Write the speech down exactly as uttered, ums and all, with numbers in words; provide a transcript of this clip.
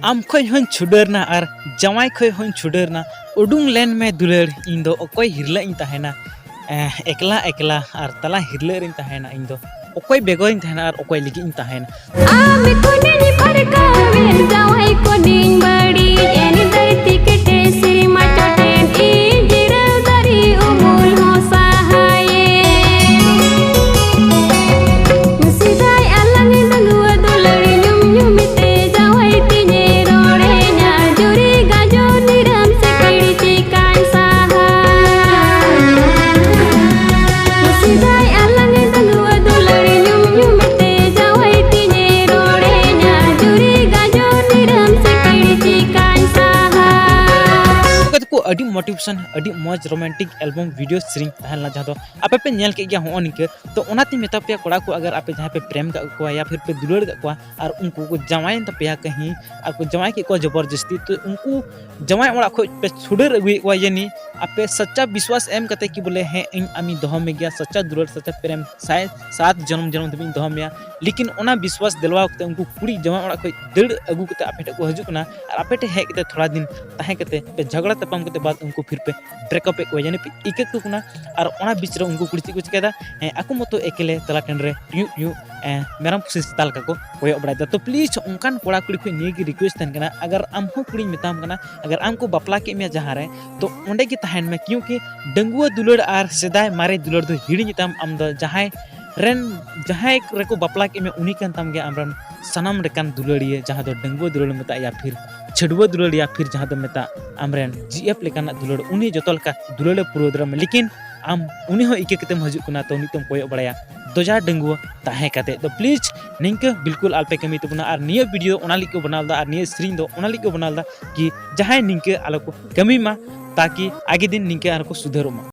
ᱟᱢ ᱠᱷᱚᱡ ᱦᱚᱧ ᱪᱷᱩᱰᱟᱹᱨ ᱱᱟ ᱟᱨ ᱡᱟᱶᱟᱭ ᱠᱷᱚᱡ ᱦᱚᱧ ᱪᱷᱩᱰᱟᱹᱨ ᱱᱟ᱾ ᱩᱰᱩᱝ ᱞᱮᱱ ᱢᱮ ᱫᱩᱞᱟᱹᱲ, ᱤᱧ ᱫᱚ ᱚᱠᱚᱭ ᱦᱤᱨᱞᱟᱹ ᱤᱧ ᱛᱟᱦᱮᱱᱟ? ᱮᱸ, ᱮᱠᱞᱟ ᱮᱠᱞᱟ ᱟᱨ ᱛᱟᱞᱟ ᱦᱤᱨᱞᱟᱹ ᱨᱤᱧ ᱛᱟᱦᱮᱱᱟ ᱤᱧ ᱫᱚ᱾ ᱚᱠᱚᱭ ᱵᱮᱜᱚᱨᱤᱧ ᱛᱟᱦᱮᱱᱟ ᱟᱨ ᱚᱠᱚᱭ ᱞᱟᱹᱜᱤᱫ ᱤᱧ ᱛᱟᱦᱮᱱᱟ? ᱟᱢ ᱠᱷᱚᱱᱤᱧ ᱯᱟᱹᱨᱠᱟᱹᱣᱮᱱ, ᱡᱟᱶᱟᱭ ᱠᱷᱚᱱᱤᱧ ᱵᱟᱹᱲᱤᱡ ᱮᱱ, ᱫᱟᱹᱭ ᱛᱤᱠᱤᱴᱮ ᱥᱤᱢᱟ ᱪᱚᱴᱮᱱ, ᱤᱧ ᱡᱤᱨᱟᱹᱣ ᱫᱟᱨᱮ ᱩᱢᱩᱞ ᱦᱚᱸ ᱥᱟᱦᱟᱭᱮᱱ᱾ ᱥᱮᱫᱟᱭ ᱟᱞᱟᱝ ᱰᱟᱺᱜᱩᱣᱟᱹ ᱫᱩᱞᱟᱹᱲ ᱧᱩᱢ ᱧᱩᱢ ᱛᱮ ᱡᱟᱶᱟᱭ ᱛᱤᱧᱮ ᱨᱚᱲᱮᱧᱟ, ᱡᱩᱨᱤ ᱜᱟᱡᱚᱨ ᱱᱤᱨᱟᱹᱢ ᱥᱮ ᱠᱤᱲᱤ ᱪᱤᱠᱟᱹᱧ ᱥᱟᱦᱟ᱾ ᱥᱮᱫᱟᱭ ᱟᱞᱟᱝ ᱰᱟᱺᱜᱩᱣᱟᱹ ᱫᱩᱞᱟᱹᱲ ᱧᱩᱢ ᱧᱩᱢ ᱛᱮ ᱡᱟᱶᱟᱭ ᱛᱤᱧᱮ ᱨᱚᱲᱮᱧᱟ, ᱡᱩᱨᱤ ᱜᱟᱡᱚᱨ ᱱᱤᱨᱟᱹᱢ ᱥᱮ ᱠᱤᱲᱤ ᱪᱤᱠᱟᱹᱧ ᱥᱟᱦᱟ᱾ ᱚᱠᱟ ᱫᱚᱠᱚ ᱟᱹᱰᱤ motivation, ᱟᱹᱰᱤ ᱢᱚᱡᱽ romantic album video ᱥᱮᱨᱮᱧ ᱛᱟᱦᱮᱸ ᱞᱮᱱᱟ, ᱡᱟᱦᱟᱸ ᱫᱚ ᱟᱯᱮ ᱯᱮ ᱧᱮᱞ ᱠᱮᱫ ᱜᱮᱭᱟ ᱦᱚᱸᱜᱼᱚ ᱱᱤᱝᱠᱟᱹ᱾ ᱛᱚ ᱚᱱᱟᱛᱮᱧ ᱢᱮᱛᱟ ᱯᱮᱭᱟ ᱠᱚᱲᱟ ᱠᱚ, ᱟᱜᱟᱨ ᱟᱯᱮ ᱡᱟᱦᱟᱸᱭ ᱯᱮ ᱯᱨᱮᱢ ᱠᱟᱜ ᱠᱚᱣᱟ ᱭᱟ ᱯᱷᱤᱨ ᱯᱮ ᱫᱩᱞᱟᱹᱲ ᱠᱟᱜ ᱠᱚᱣᱟ ᱟᱨ ᱩᱱᱠᱩ ᱠᱚ ᱡᱟᱶᱟᱭᱮᱱ ᱛᱟᱯᱮᱭᱟ ᱠᱟᱹᱦᱤ ᱟᱨ ᱠᱚ ᱡᱟᱶᱟᱭ ᱠᱮᱫ ᱠᱚᱣᱟ ᱡᱚᱵᱚᱨᱡᱚᱥᱛᱤ, ᱛᱚ ᱩᱱᱠᱩ ᱡᱟᱶᱟᱭ ᱚᱲᱟᱜ ᱠᱷᱚᱡ ᱯᱮ ᱪᱷᱩᱰᱟᱹᱨ ᱟᱹᱜᱩᱭᱮᱫ ᱠᱚᱣᱟ, ᱭᱟᱱᱤ ᱟᱯᱮ ᱥᱟᱪᱪᱟ ᱵᱤᱥᱣᱟᱥ ᱮᱢ ᱠᱟᱛᱮ ᱠᱤ ᱵᱚᱞᱮ ᱦᱮᱸ ᱤᱧ ᱟᱢᱤᱧ ᱫᱚᱦᱚ ᱢᱮᱜᱮᱭᱟ, ᱥᱟᱪᱪᱟ ᱫᱩᱞᱟᱹᱲ ᱥᱟᱪᱪᱟ ᱯᱨᱮᱢ ᱥᱟᱭ ᱥᱟᱛ ᱡᱚᱱᱚᱢ ᱡᱚᱱᱚᱢ ᱫᱷᱟᱹᱵᱤᱡ ᱤᱧ ᱫᱚᱦᱚ ᱢᱮᱭᱟ᱾ ᱞᱮᱠᱤᱱ ᱚᱱᱟ ᱵᱤᱥᱣᱟᱥ ᱫᱮᱞᱣᱟ ᱠᱟᱛᱮ ᱩᱱᱠᱩ ᱠᱩᱲᱤ ᱡᱟᱶᱟᱭ ᱚᱲᱟᱜ ᱠᱷᱚᱡ ᱫᱟᱹᱲ ᱟᱹᱜᱩ ᱠᱟᱛᱮ ᱟᱯᱮ ᱴᱷᱮᱡ ᱠᱚ ᱦᱤᱡᱩᱜ ᱠᱟᱱᱟ ᱟᱨ ᱟᱯᱮ ᱴᱷᱮᱡ ᱦᱮᱡ ᱠᱟᱛᱮ ᱛᱷᱚᱲᱟ ᱫᱤᱱ ᱛᱟᱦᱮᱸ ᱠᱟᱛᱮ ᱯᱮ ᱡᱷᱟᱜᱽᱲᱟ ᱛᱟᱯᱟᱢ ᱠᱟᱛᱮ ᱵᱟᱫ ᱩᱱᱠᱩ ᱯᱷᱤᱨ ᱯᱮ breakup ᱮᱫ ᱠᱚᱣᱟ, ᱭᱟᱱᱤ ᱯᱮ ᱤᱠᱟᱹ ᱠᱚ ᱠᱟᱱᱟ᱾ ᱟᱨ ᱚᱱᱟ ᱵᱤᱪ ᱨᱮ ᱩᱱᱠᱩ ᱠᱩᱲᱤ ᱪᱮᱫ ᱠᱚ ᱪᱤᱠᱟᱹᱭᱮᱫᱟ? ᱦᱮᱸ, ᱟᱠᱚ ᱢᱚᱛᱚ ᱮᱠᱮᱞᱮ ᱛᱟᱞᱟ ᱴᱟᱺᱰᱤ ᱨᱮ ᱴᱤᱭᱩᱜ ᱴᱤᱭᱩᱜ, ᱮᱸ, ᱢᱮᱨᱚᱢ ᱠᱚ ᱥᱮᱛᱟ ᱞᱮᱠᱟ ᱠᱚ ᱠᱚᱭᱚᱜ ᱵᱟᱲᱟᱭᱮᱫᱟ᱾ ᱛᱚ please ᱚᱱᱠᱟᱱ ᱠᱚᱲᱟ ᱠᱩᱲᱤ ᱠᱷᱚᱡ ᱱᱤᱭᱟᱹ ᱜᱮ request ᱛᱟᱦᱮᱱ ᱠᱟᱱᱟ, ᱟᱜᱟᱨ ᱟᱢ ᱦᱚᱸ ᱠᱩᱲᱤᱧ ᱢᱮᱛᱟᱢ ᱠᱟᱱᱟ, ᱟᱜᱟᱨ ᱟᱢ ᱠᱚ ᱵᱟᱯᱞᱟ ᱠᱮᱫ ᱢᱮᱭᱟ ᱡᱟᱦᱟᱸ ᱨᱮ, ᱛᱚ ᱚᱸᱰᱮ ᱜᱮ ᱛᱟᱦᱮᱱ ᱢᱮ, ᱠᱤᱭᱩᱸᱠᱤ ᱰᱟᱺᱜᱩᱣᱟᱹ ᱫᱩᱞᱟᱹᱲ ᱟᱨ ᱥᱮᱫᱟᱭ ᱢᱟᱨᱮ ᱫᱩᱞᱟᱹᱲ ᱫᱚ ᱦᱤᱲᱤᱧ ᱛᱟᱢ᱾ ᱟᱢ ᱫᱚ ᱡᱟᱦᱟᱸᱭ ᱨᱮᱱ, ᱡᱟᱦᱟᱸᱭ ᱨᱮᱠᱚ ᱵᱟᱯᱞᱟ ᱠᱮᱫ ᱢᱮᱭᱟ ᱩᱱᱤ ᱠᱟᱱ ᱛᱟᱢ ᱜᱮᱭᱟ ᱟᱢᱨᱮᱱ ᱥᱟᱱᱟᱢ ᱞᱮᱠᱟᱱ ᱫᱩᱞᱟᱹᱲᱤᱭᱟᱹ, ᱡᱟᱦᱟᱸ ᱫᱚ ᱰᱟᱺᱜᱩᱣᱟᱹ ᱫᱩᱞᱟᱹᱲ ᱢᱮᱛᱟᱜ ᱭᱟ ᱯᱷᱤᱨ ᱪᱷᱟᱹᱰᱩᱣᱟᱹ ᱫᱩᱞᱟᱹᱲ ᱭᱟ ᱯᱷᱤᱨ ᱡᱟᱦᱟᱸ ᱫᱚ ᱢᱮᱛᱟᱜ ᱟᱢᱨᱮᱱ ᱡᱤ ᱮᱯᱷ ᱞᱮᱠᱟᱱᱟᱜ ᱫᱩᱞᱟᱹᱲ, ᱩᱱᱤ ᱡᱚᱛᱚ ᱞᱮᱠᱟ ᱫᱩᱞᱟᱹᱲᱮ ᱯᱩᱨᱟᱹᱣ ᱫᱟᱲᱮᱭᱟᱢᱟ᱾ ᱞᱮᱠᱤᱱ ᱟᱢ ᱩᱱᱤ ᱦᱚᱸ ᱤᱠᱟᱹ ᱠᱟᱛᱮᱢ ᱦᱤᱡᱩᱜ ᱠᱟᱱᱟ, ᱛᱚ ᱩᱱᱤ ᱛᱮᱢ ᱠᱚᱭᱚᱜ ᱵᱟᱲᱟᱭᱟ ᱫᱚᱡᱟ ᱰᱟᱺᱜᱩᱣᱟᱹ ᱛᱟᱦᱮᱸ ᱠᱟᱛᱮ᱾ ᱛᱚ please ᱱᱤᱝᱠᱟᱹ ᱵᱤᱞᱠᱩᱞ ᱟᱞᱯᱮ ᱠᱟᱹᱢᱤ ᱛᱟᱵᱚᱱᱟ᱾ ᱟᱨ ᱱᱤᱭᱟᱹ video ᱚᱱᱟ ᱞᱟᱹᱜᱤᱫ ᱠᱚ ᱵᱮᱱᱟᱣ ᱞᱮᱫᱟ ᱟᱨ ᱱᱤᱭᱟᱹ ᱥᱮᱨᱮᱧ ᱫᱚ ᱚᱱᱟ ᱞᱟᱹᱜᱤᱫ ᱠᱚ ᱵᱮᱱᱟᱣ ᱞᱮᱫᱟ ᱠᱤ ᱡᱟᱦᱟᱸᱭ ᱱᱤᱝᱠᱟᱹ ᱟᱞᱚ ᱠᱚ ᱠᱟᱹᱢᱤ ᱢᱟ, ᱛᱟᱠᱤ ᱟᱜᱮ ᱫᱤᱱ ᱱᱤᱝᱠᱟᱹ ᱟᱨ ᱠᱚ ᱥᱩᱫᱷᱟᱹᱨᱚᱜ ᱢᱟ᱾